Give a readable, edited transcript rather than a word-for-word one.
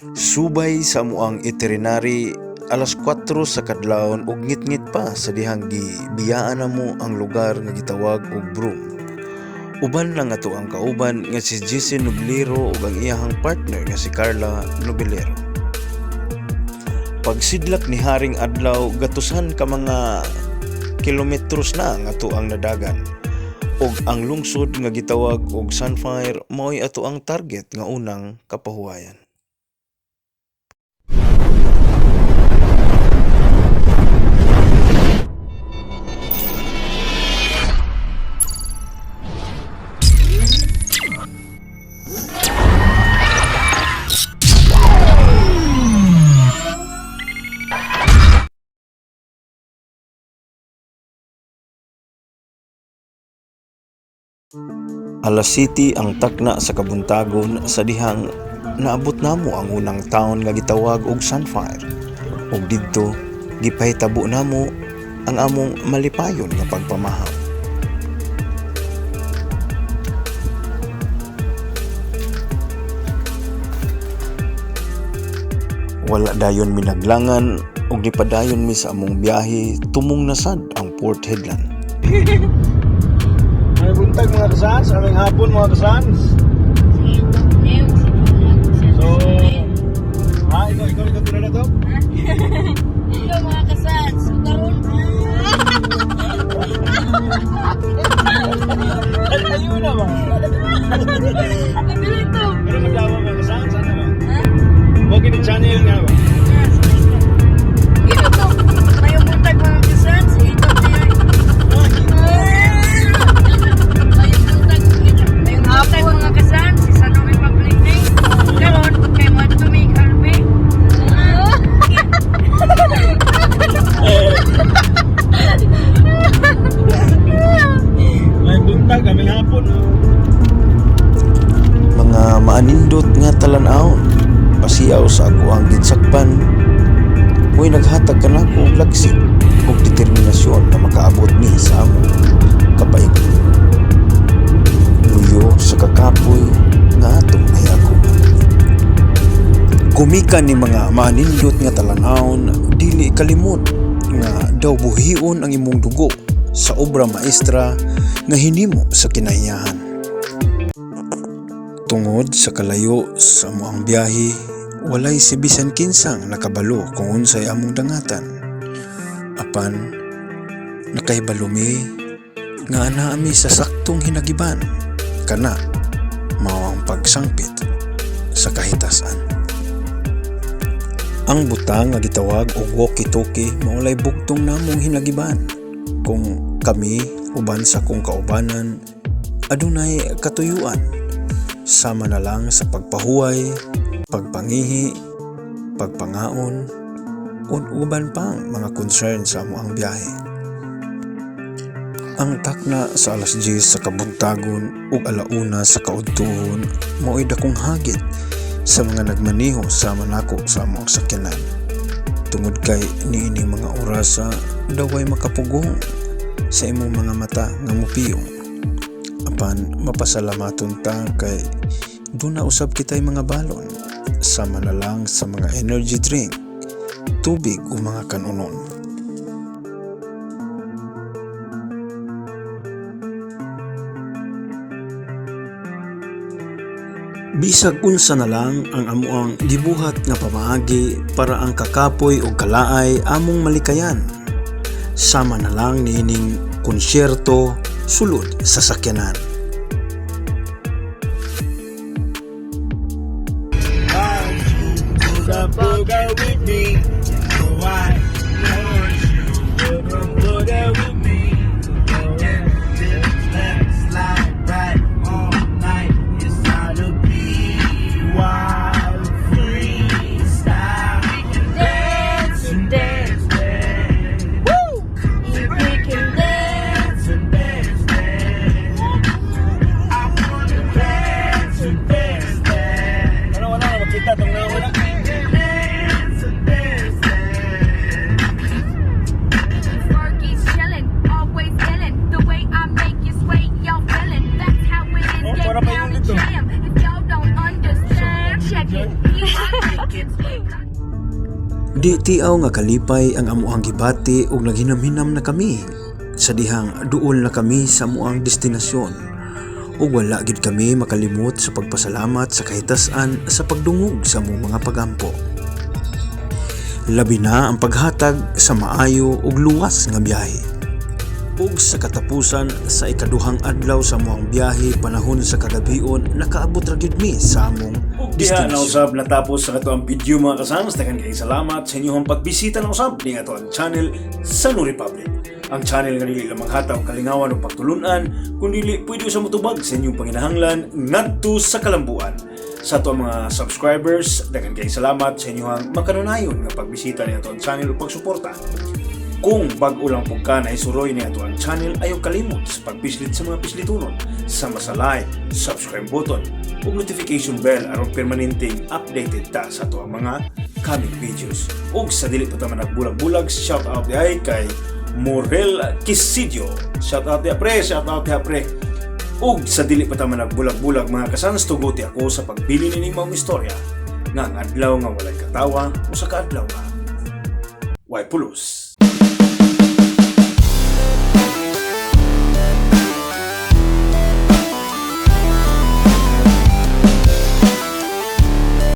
Subay sa amoang itinerary, alas 4 sa kadlawon ug ngitngit pa sa dihang gibiyaan namo ang lugar nga gitawag og Broome. Uban lang ato ang kauban nga si Jesse Noblero ug ang iyahang partner nga si Carla Nobilero. Pagsidlak ni Haring Adlaw, gatusan ka mga kilometros na ang ato ang nadagan. Ug ang lungsod nga gitawag og Sandfire mao'y ato ang target nga unang kapahuwayan. Alas 7 ang takna sa kabuntagon sa dihang naabot namo ang unang town nga gitawag og Sandfire. Ug didto gipahitabo namo ang among malipayon nga pagpamahaw. Wala dayon mi naglangan ug nipadayon mi sa among biyahe tumong nasad ang Port Hedland. May buntag, mga kasans, aming hapon, mga kasans. So, ha, ikaw tira na to? Hello, mga kasans. So karon Ayun na ba? Ano ito? Pero magdawa, mga kasans, ano ba? Huwag ini channel nga ba? Ito to. Mayong buntag, mga kasans. Ito na. Mayong buntag. Mayong buntag, mga kasans. Sa Nome Republic Day. Karon kay mo tumig albe. May buntag, aming hapon. Oh. Mga maanindot nga talan-awon pasiyaw sa ako ang ginsakpan mo'y naghatag kanako og lagsik ug determinasyon na makaabot mi sa among kapaig luyo sa kakapoy nga atong nahiaguman. Gumikan ni mga maanindot nga talan-awon, dili kalimot nga daw buhion ang imong dugo sa obra maestra nga hinimo sa kinaiyahan. Tungod sa kalayo sa amoang biyahe, walay si bisan kinsang nakabalo kung unsay among dangatan. Apan, nakahibalo mi nga anaa mi sa saktong hinagiban, kana mao ang pagsangpit sa kahitasan. Ang butang nga gitawag og walkie-talkie maulay bugtong namong hinagiban. Kung kami uban sa kong kaubanan adunay katuyuan sama na lang sa pagpahuway, pagpangihi, pagpangaon, ug uban pang mga concern sa amoang biyahe. Ang takna sa alas 10 sa kabuntagon ug alauna sa kaudtuon mao'y dakong hagit sa mga nagmaneho sama nako sa among sakyanan. Tungod kay niining mga orasa daway makapugong sa imong mga mata nga mupiyong. Apan mapasalamaton ta kay duna usab kitay mga balon sama na lang sa mga energy drink, tubig o mga kanunon. Bisag unsa na lang ang amoang gibuhat nga pamaagi para ang kakapoy o kalaay among malikayan. Sama na lang niining konsyerto sulod sa sakyanan. Booga booga with me. Oh, I want you to come booga with me. Left, left, slide right all night. It's time to be wild, freestyle. We can dance and dance, dance. Woo! If we can dance. Dance and dance, dance. I wanna dance and dance, dance. Ano, wala na makita tong nawala. Dance and dance, Di tiaw nga kalipay ang amuang gibati ug naghinam-hinam na kami sa dihang duol na kami sa amuang destinasyon ug wala gid kami makalimot sa pagpasalamat sa kahitas-an sa pagdungog sa among mga pagampo. Labi na ang paghatag sa maayo ug luwas nga biyahe. Ug sa katapusan sa ikaduhang adlaw sa among biyahe, panahon sa kagabion, nakaabot ra gyud mi sa among Ug diha na destinasyon. Usab natapos sa kato ang video, mga kasans. Daghan kayong salamat sa inyong pagbisita na usab ning ato ang channel sa No Republic. Ang channel nga dili lamang hatag kalingawan ug pagtulunan, kundi pwede sa motubag sa inyong panginahanglan ngadto sa kalambuan. Sa ato ang mga subscribers, daghan kayong salamat sa inyong makanunayon nga pagbisita ni ato ang channel ug pagsuporta. Kung bag-o lang pud ka na isuroy ni ato ang channel, ayaw kalimot sa pagpislit sa mga pislitunon sama sa like, subscribe button ug notification bell aron permanenteng updated ta sa ato ang mga coming videos. Ug sa dili pa ta man nagbulag-bulag, shout out diay kay Morel Quisidio. Shout out diha, pre, shout out diha, pre. Ug sa dili pa ta man nagbulag-bulag, mga kasans, tuguti ako sa pagbili nining maong istorya nga ang adlaw nga walay katawa usa ka adlaw nga way pulos.